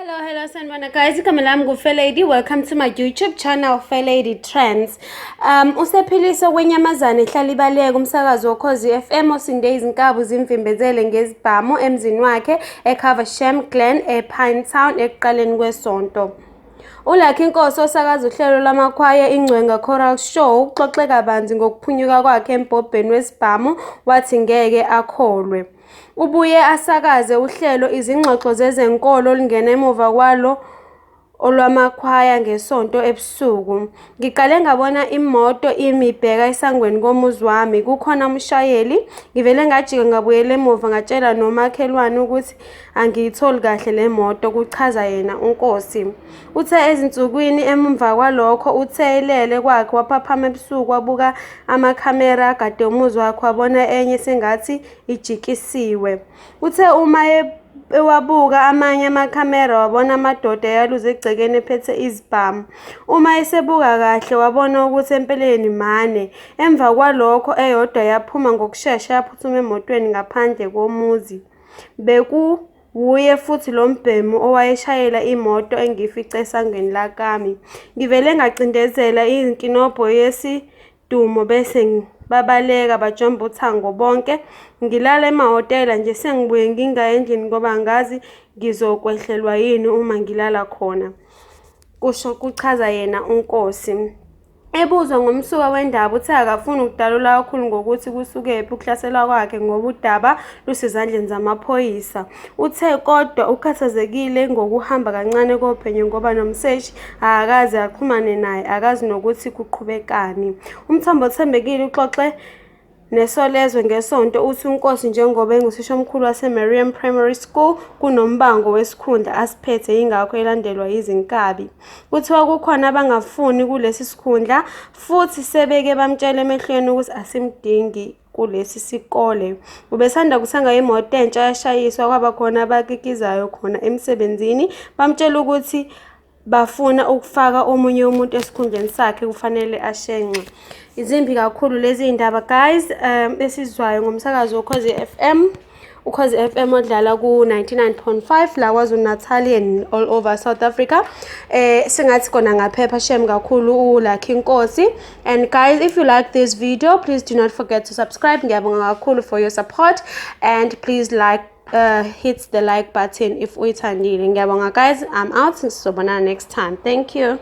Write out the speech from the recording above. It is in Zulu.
Hello, hello, sanibona guys. Igama lami ngu-Fair. Welcome to my YouTube channel, Fair Lady Trends. Usephilisa kwenyamazane ehlala ibaleka umsakazi woKhozi FM osinde izinkabi zimvimbezele ngezibhamu emzini wakhe eCaversham Glen ePinetown ekuqaleni kwesonto. ULucky Nkosi osakaza uhlelo lwamakhwaya iNgcwenga Choral Show uxoxe kabanzi ngokuphunyuka kwakhe embhobheni wesibhamu, wathi ngeke akholwe. Ubuye asakaze uhlelo Izingxoxo Zezenkolo olungena emuva kwalo olwamakhwaya ngeSonto ebusuku. "Ngiqale ngabona imoto imi ibheka esangweni komuzi wami, kukhona umshayeli. Ngivele ngajika ngabuyela emuva, ngatshela nomakhelwane ukuthi angiyitholi kahle le moto," kuchaza yena uNkosi. Uthe ezinsukwini emva kwalokho uthe elele kwakhe waphaphama ebusuku, wabuka amakhamera agade umuzi wakhe, wabona enye sengathi ijikisiwe. Uthe uma ewabuka amanye amakhamera wabona amadoda eyaluza egcekeni ephethe izibhamu. Uma esebuka kahle wabona ukuthi empeleni mane. Emva kwalokho eyodwa yaphuma ngokushesha yaphuthuma emotweni ngaphandle komuzi. "Bekuwuye futhi lo mbhemu owayeshayela imoto engiyifice esangweni lakami. Ngivele ngacindezela inkinobho yesidumo bese babaleka bajomba uthango bonke. Ngilala emahhotela nje, sengibuye ngingayi endlini ngoba angazi ngizokwehlelwa yini uma ngilala khona," kusho kuchaza yena uNkosi. Ebuzwa ngomsuka wendaba, uthe akafuni ukudalula kakhulu ngokuthi kusukephi ukuhlaselwa kwakhe ngoba udaba lusezandleni zamaphoyisa. Uthe kodwa ukhathazekile ngokuhamba kancane kophenyo ngoba nomseshi akakaze axhumane naye, akazi nokuthi kuqhubekani. Umthombo othembekile uxoxe neSolezwe ngeSonto uthi uNkosi njengoba enguthishomkhulu waseMarian Primary School, kunombango wesikhundla asiphethe, yingakho elandelwa yizinkabi. Kuthiwa kukhona abangafuni kulesi sikhundla futhi sebeke bamtshela emehlweni ukuthi asimdingi kulesi sikole. Ubesanda kuthenga imoto entsha yashayiswa, kwaba khona abakikizayo khona emsebenzini bamtshela ukuthi bafuna ukufaka omunye umuntu esikhundleni sakhe, kufanele ashenxe. Izimbi kakhulu lezi ndaba guys esizwayo ngomsakazo woKhozi FM. Ukhozi FM odlala ku-99.5 la KwaZulu Natal and all over South Africa. Sengathi kona ngaphepha shem kakhulu uLucky Nkosi. And guys, if you like this video, please do not forget to subscribe. Ngiyabonga kakhulu for your support and please like hit the like button if uyithandile. Ngiyabonga guys, I'm out. Sizobonana next time. Thank you.